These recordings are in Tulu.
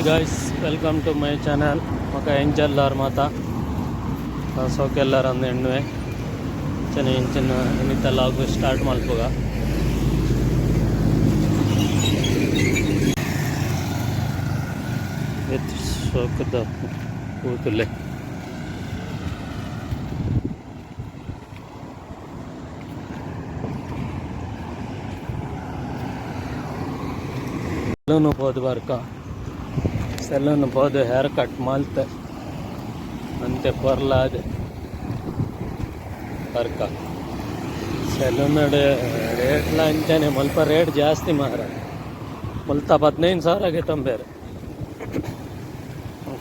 Guys, welcome to my channel. ಮಕ ಎಂಚಲ್ಲಾರ್ ಮಾತ ಸೋಕೆಲ್ಲಾರ್ ಅಂದ್ ಎಣ್ಣುವೆ. ಇಂಚನೆ ಇಂಚಿನ ಇನಿತ ಲಾಗ್ ಸ್ಟಾರ್ಟ್ ಮಲ್ಪುಗ. ಎತ್ ಸೋಕುದ ಪೂತುಲ್ಲೆ. ಸೆಲೂನ್ ಪೋದು ಬರ್ಕ. ಸೆಲೂನ್ ಪೋದು ಹೇರ್ ಕಟ್ ಮಲ್ತ್ ಅಂತೆ ಪೊರ್ಲಾದ್ ಬರ್ಕ. ಸೆಲೂನ್ ರೇಟ್ಲ ಅಂಚನೆ. ಮುಲ್ಪ ರೇಟ್ ಜಾಸ್ತಿ ಮಾರ. ಮುಲ್ತ 15,000 ಗೆತೊಂಬೆರ್.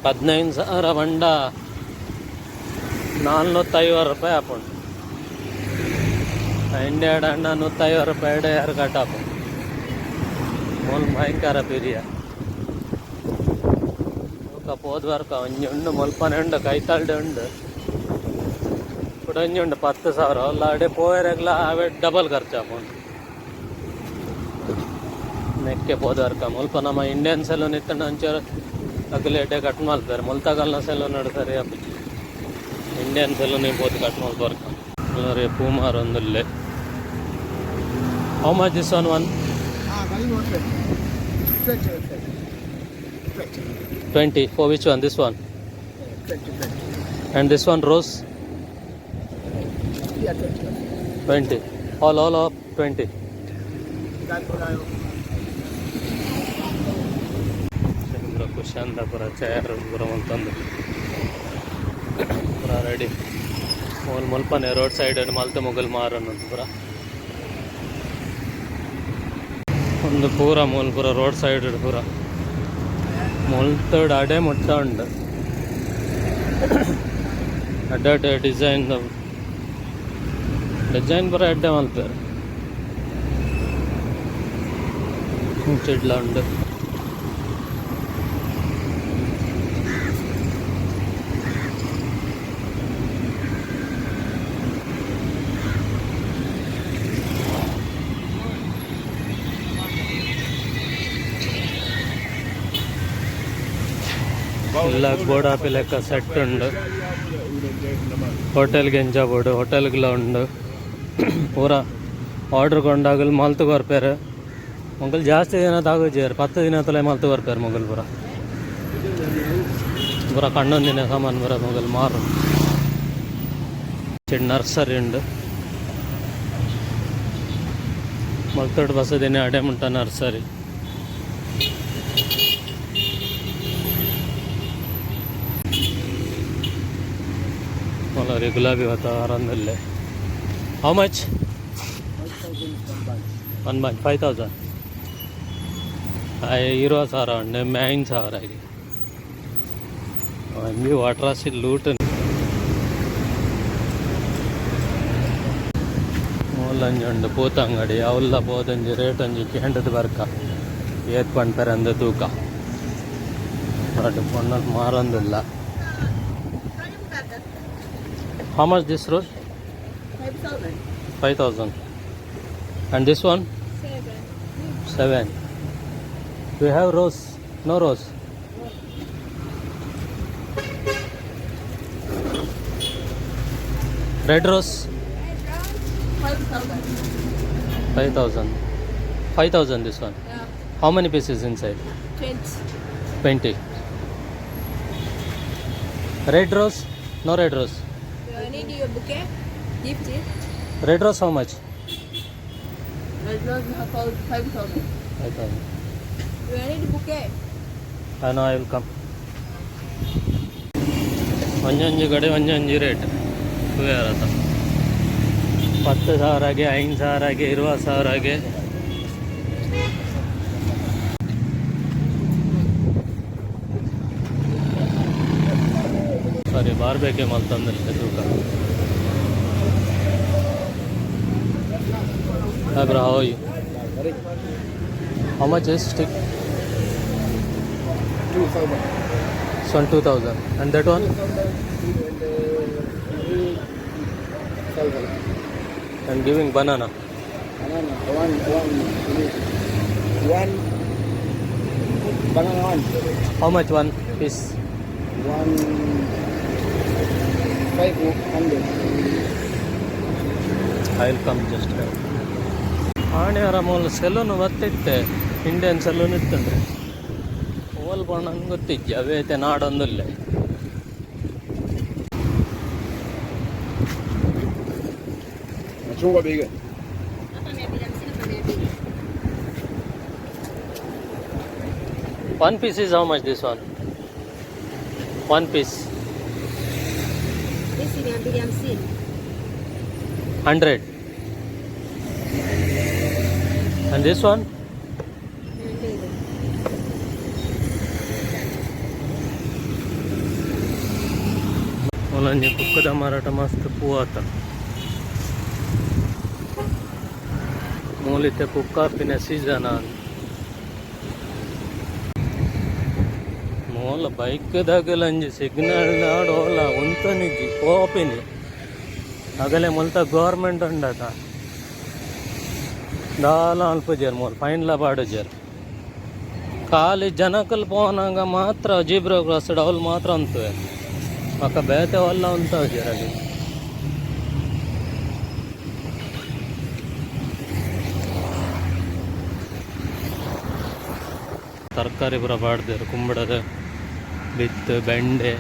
15,000 ಪಂಡ 450 ರೂಪಾಯಿ ಆಪುಂಡು. ಇಂಡಿಯಾಡ್ ಆಂಡ 150 ರೂಪಾಯಿ ಹೇರ್ ಕಟ್ ಆಪುಂಡು. ಮೂಲು ಭಯಂಕರ ಪಿರಿಯ. ಬೊಕ ಪೋದು ಬರ್ಕ. ಒಂಜಿ ಉಂಡು, ಮುಲ್ಪನೆ ಉಂಡು, ಕೈತಲ್ಡೆ ಉಂಡು. ಕುಡ ಒಂಜಿ ಉಂಡು, 10,000. ಅಲ್ಲ ಅಡೆ ಪೋಯೆರೆಗ್ಲ ಅವೇ ಡಬಲ್ ಖರ್ಚು ಆಪುಂಡು. ನೆಕ್ಕೆ ಪೋದು ಬರ್ಕ. ಮುಲ್ಪ ನಮ್ಮ ಇಂಡಿಯನ್ ಸೆಲೂನ್ ಇತ್ತಂಡ ಒಂಚೂರು ಅಕುಲು ಎಡ್ಡೆ ಕಟ್ ಮಲ್ಪೆರ್. ಮುಲ್ತಗಲ್ನ ಸೆಲೂನ್ ಸರಿ ಆಪುಜಿ. ಇಂಡಿಯನ್ ಸೆಲೂನ್ ಪೋದು ಕಟ್ ಮಲ್ಪರ್ಕ. ಪೂ ಮಾರೊಂದುಲ್ಲೆ. How much this one one? Ah, very good. 20, 20. 20. 20 for which one? This one? 20, 20. And this one, rose? Yeah, 20. 20. All of 20. That one I ಪೂರ ಕುಶಾಂದ ಪೂರ ಚೇರ್ ಪೂರ ಮಲ್ತೊಂದು ಪೂರ ರೆಡಿ. ಮೂಲು ಮುಲ್ಪನೆ ರೋಡ್ ಸೈಡ್ ಮಲ್ತ ಮೊಗಲ್ ಮಾರನ್ನು ಪೂರ. ಒಂದು ಪೂರ ಮೂಲು ಪೂರ ರೋಡ್ ಸೈಡ್ ಪೂರ ಮುಲ್ತಡ್ ಅಡೆ ಮುಟ್ಟ ಉಂಡು. ಅಡ್ಡ ಅಡ್ಡ ಡಿಸೈನ್ ಡಿಸೈನ್ ಪೂರ ಎಡ್ಡೆ ಮಲ್ಪೆರ್. ಇಂಚಿಡ್ಲ ಉಂಡು. ಇಲ್ಲ ಬೋರ್ಡ್ ಲೆಕ್ಕ ಸೆಟ್ ಉಂಡು. ಹೋಟೆಲ್ಗೆ ಎಂಚ ಬೋರ್ಡು, ಹೋಟೆಲ್ಗ್ಲ ಉಂಡು. ಪೂರ ಆರ್ಡ್ರ್ ಕೊಂಡಾಗಲ್ ಮಲ್ತು ಕೊರ್ಪೆರ್. ಮೊಗಲ್ ಜಾಸ್ತಿ ದಿನ ತಾಗುಜೆರ್, 10 ದಿನ ತಲೆ ಮಲ್ತು ಕೊರ್ಪೆರ್. ಮೊಗಲ್ ಪೂರ ಪೂರ ಕಣ್ಣೊಂದಿನ ಸಾಮಾನು ಪೂರ ಮೊಗಲ್ ಮಾರು. ನರ್ಸರಿ ಉಂಡು. ಮಲ್ತೋಡು ಬಸದಿನ ಅಡೆ ಮುಟ್ಟ ನರ್ಸರಿ. ಮಲರಿ ಗುಲಾಬಿ ವಾತಾವರಣದಲ್ಲೇ. How much? 5,000 one bunch. One bunch 5,000. 20,000 ಉಂಡು, 5,000 ಆಗಿ. ಒಂಜಿ ವಾಟ್ರಾಸಿ ಲೂಟ್. ಮೂಲಂಜಿ ಉಂಡು ಪೂತ ಅಂಗಡಿ. ಅವುಲ್ಲ ಪೋದೊಂಜಿ ರೇಟ್ ಒಂಜಿ ಕೇಂಡದ ಬರ್ಕ. ಏತ್ ಪನ್ಪೆರ್ ಅಂದ್ ತೂಕ. ಬಟ್ ಪೊಣ್ಣು ಮಾರೊಂದುಲ್ಲ. How much this rose? 5,000. 5,000. And this one? 7. 7. We have rose? No rose. Red rose? 5,000. 5,000. 5,000 this one. Yeah. How many pieces inside? 20. 20. Red rose? No red rose. You need your bouquet? Gift it. Red rose how much? Red rose 5,000. 5,000. You need bouquet? I know, I will come. ಒಂಜೊಂಜಿ ಕಡೆ ಒಂಜೊಂಜಿ ರೇಟ್. ತೂಯರತ, 10,000ಗೆ, 5,000ಗೆ, 20,000ಗೆ. ಸರಿ, ಬಾರ್ಬೇಕೆ ಮಲ್ತಂದಿಲ್ಲ ತೂಕ. Hi bro, how are you? How much is stick? 2,000. This one 2000. And that one? 2,000 and 3,000. I'm giving banana. Banana, one, one, one, Banana one. How much one piece? One 500. I will come just. ಆಣೆಯವರ ಮೂಲ ಸೆಲೂನ್ ಬತ್ತಿತ್ತೆ, ಇಂಡಿಯನ್ ಸೆಲೂನ್ ಇತ್ತಂದ್ರೆ ಓಲ್ ಬಣ್ಣ ಗೊತ್ತಿಜ್ಜಿ ಅವೇತೆ ನಾಡೊಂದುಲ್ಲೆ. Machungwa bei gani? Hapa 250 kwa 200. One piece is how much, this one? One piece. This 250. 100. And this one? 200. ಮೂಲಂಜಿ ಕುಕ್ಕದ ಮಾರಾಟ ಮಸ್ತ್ ಪೂ ಆತ. ಮೂಲಿತೆ ಕುಕ್ಕಾಪಿನ ಸೀಸನ್. ಮೂಲ ಬೈಕ್ ದಗಲಂಜಿ ಸಿಗ್ನಲ್ ನಾಡೋಲ ಉಂತನಿಜ್ಜಿ ಪೋಪಿನಿ. ಅಗಲೆ ಮುಲ್ತ ಗೌರ್ಮೆಂಟ್ ಉಂಡತ ದಾಲ ಅಲ್ಪುಜೆರ್ ಮೂಲು ಫೈನ್ಲ ಪಾಡುಜೆರ್. ಖಾಲಿ ಜನಕಲ್ ಪೋನಾಗ ಮಾತ್ರ ಜೀಬ್ರಾ ಕ್ರಾಸ್ ಅವ್ಲು ಮಾತ್ರ ಅಂತುವೆ. ಬೊಕ ಬೇತೆ ಒಲ್ಲ ಉಂತಾವುಜೆರ್ ಅಲ್ಲಿ. ತರಕಾರಿ ಪೂರ ಪಾಡ್ದೆರ್, ಕುಂಬಳದ ಬಿತ್ತು, ಬೆಂಡೆ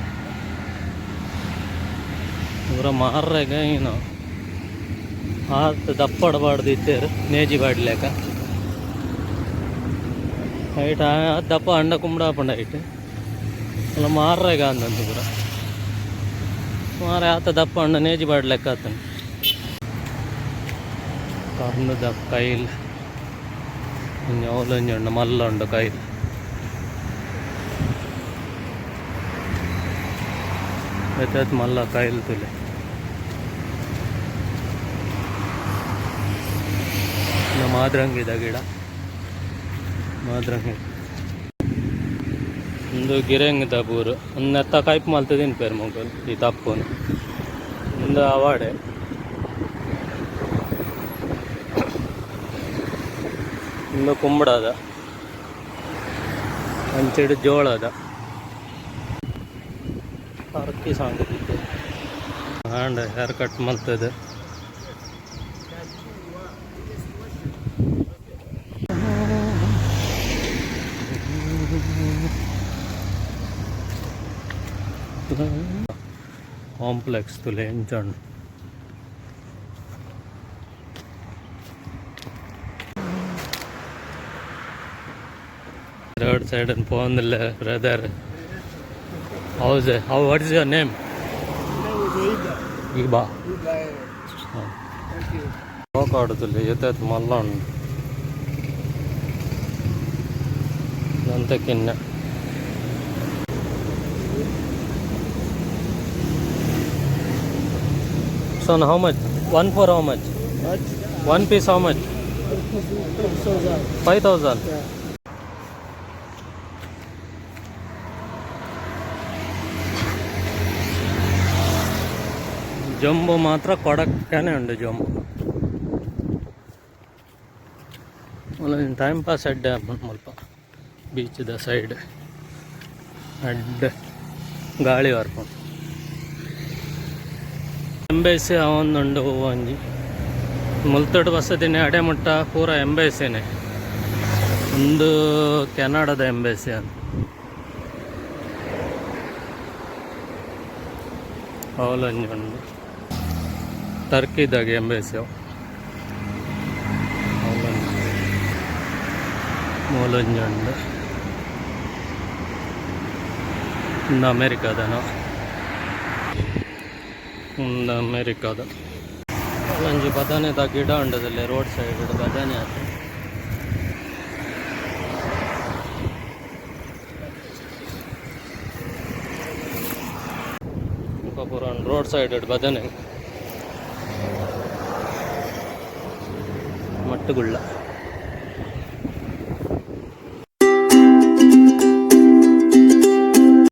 ಪೂರ ಮಾರ್ರೆಗ. ಏನು ಆತ್ ದಪ್ಪಡ ಪಾಡ್ದಿತ್ತೆರ್ ನೇಜಿ ಪಾಡ್ಲೆಕ. ಐಟ್ ದಪ್ಪ ಅಂಡ ಕುಂಬಡ ಆಪುಂಡು ಐಟ್. ಅಲ್ಲ ಮಾರ್ರೆಗ ಅಂದಂತ ಪೂರ ಮಾರೆ ಆತ ದಪ್ಪ ಅಂಡ ನೇಜಿ ಪಾಡ್ಲೆಕ್ಕ ಆತಂಡು. ಕರ್ಣದ ಕೈಲ್ ಒಂಜಿ ಅವ್ಲೊಂಜಿ ಉಂಡು, ಮಲ್ಲ ಉಂಡು ಕೈಲ್. ಬೇತೆ ಮಲ್ಲ ಕೈಲ್ ತೂಲೆ. ಉಂದು ಮಾದ್ರಂಗಿದ ಗಿಡ, ಮಾದ್ರಂಗಿ. ಉಂದು ಗಿರೆಂಗ್ದ ಪೂರು. ಉಂದು ನೆತ್ತ ಕೈಪ್ ಮಲ್ತ್ ತಿನ್ಪೆರ್ ಮೊಕುಲು ಈ ತಪ್ಪುನು. ಉಂದು ಅವಾಡೆ. ಉಂದು ಕುಂಬಳದ ಅಂಚಿಡ್ ಜೋಳದ ಪರ್ಕಿ ಸಾಂಗ್. ಆಂಡ್ ಹೇರ್ ಕಟ್ ಮಲ್ತದು. ಕಾಂಪ್ಲೆಕ್ಸ್ ತೂಲೆ ಎಂಚ ಉಂಡು. ರೋಡ್ ಸೈಡ್ ಪೋವೊಂದುಲ್ಲೆ. Brother, how's how what is your name? ಈಬಾ. Thank you. ಪೋಕಾಡುದುಲ್ಲೆ ಏತೇತ್ ಮಲ್ಲ ಉಂಡು ಒಂತೆ ಕಿನ್ನ. So how much? One for how much? What? One piece how much? 5,000. 5,000. Yeah. ಜಂಬು ಮಾತ್ರ ಕೊಡಕ್ಕನೆ ಉಂಡು ಜಂಬು. ಟೈಮ್ ಪಾಸ್ ಎಡ್ಡೆ ಆಪುಂಡು ಮುಲ್ಪ. ಬೀಚ್ದ ಸೈಡ್ ಎಡ್ಡೆ ಗಾಳಿ ಬರ್ಪುಂಡು. ಎಂಬೆಸಿ ಅವೊಂದುಂಡು ಒಂಜಿ. ಮುಲ್ತಡ್ ಬಸದಿನ ಅಡೆ ಮುಟ್ಟ ಪೂರ ಎಂಬೆಸಿನೆ. ಉಂದು ಕೆನಡದ ಎಂಬೆಸಿ ಅಂತ. ಅವಲೊಂಜಿ ಉಂಡು ಟರ್ಕಿದಾಗ ಎಂಬೆಸಿ ಅವು. ಅವಲೊಂಜಿ ಮೂಲೊಂಜಿ ಉಂಡು. ಉಂದು ಅಮೇರಿಕಾದನ, ಉಂದು ಅಮೇರಿಕಾದ. ಒಂಜಿ ಬದನೆದ ಗಿಡ ಉಂಡದಲ್ಲಿ ರೋಡ್ ಸೈಡ್ ಬದನೆ ಆತ. ಪೂರ ರೋಡ್ ಸೈಡ್ ಬದನೆ. ಮಟ್ಟುಗುಳ್ಳ.